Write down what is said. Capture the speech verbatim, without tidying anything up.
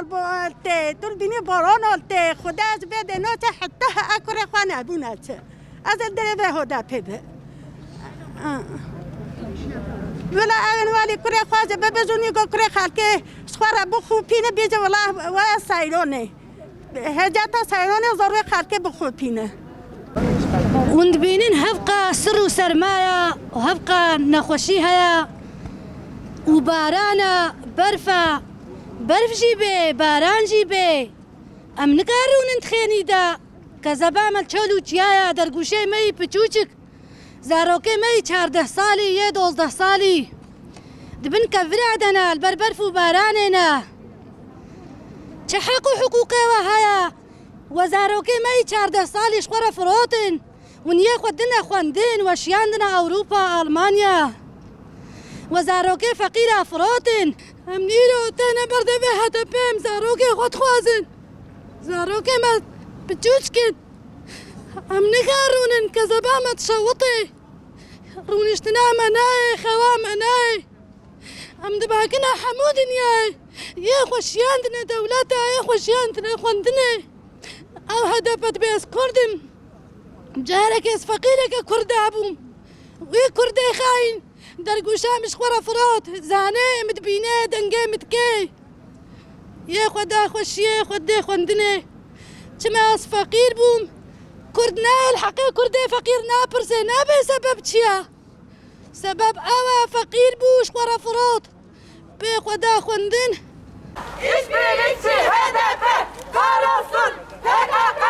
Bo tê, tu dibînî baran al tê. Xuda ez bê dê naçe heta he kurê xwe nebûne çi. Ez ê derê vê HDPê be. Wela ew ên welî kurê xwe ji bibijûnî go kurê xelkê ji xwe re bixûpîne bêje wela we seyronê. Heceta seyronê zor wê xelkê bixûpîne. Hûn dibînin hevqa sir û sermaya û hevqa nexweşî heye û barana, berfa, berf jî bê, baran jî bê. Em nikarûnin dixênî de kezeba me çol û çiyaya dergûşê me yî piçûçik, zarokê me yî çardeh salî yê dozdeh salî di bin kevira de ne, li ber berf û baranê ne. Çi heq û hiqûqê we heye? We zarokê me yî çardeh salî ji xwe re firotin. Hûn yê xwe dine xwendin, we şiyandine Ewropa, Almanya. We zarokê feqîra firotin. Em nîro têne ber devê HDPê, em zarokê xwe dixwazin. Zarokê me piçûçik in. Em nikarûnin, kezeba me dişewitê. Rûniştina me nayê, xewa me nayê. Em dibakine hemû dinyayê. Yê xwe şiyandine dewleta, yê xwe şiyandine xwendinê. Ew HDP dibê ez kurd im. Carekê ez feqîreke kurda bûm. Wî kurdê xayîn dergûşa min ji xwe re firot. Zanê min dibîne, dengê min dikê. Yê xwe da xweşiyê, xwe dê xwendinê. Çima ez feqîr bûm? Kurd ne li heqê kurdê feqîr napirse, nabê sebeb çi ya? Sebeb ew e, feqîr bû, ji xwe re firot. Pê xwe da xwendin. İşbirlikçi HDP kahrolsun, PKK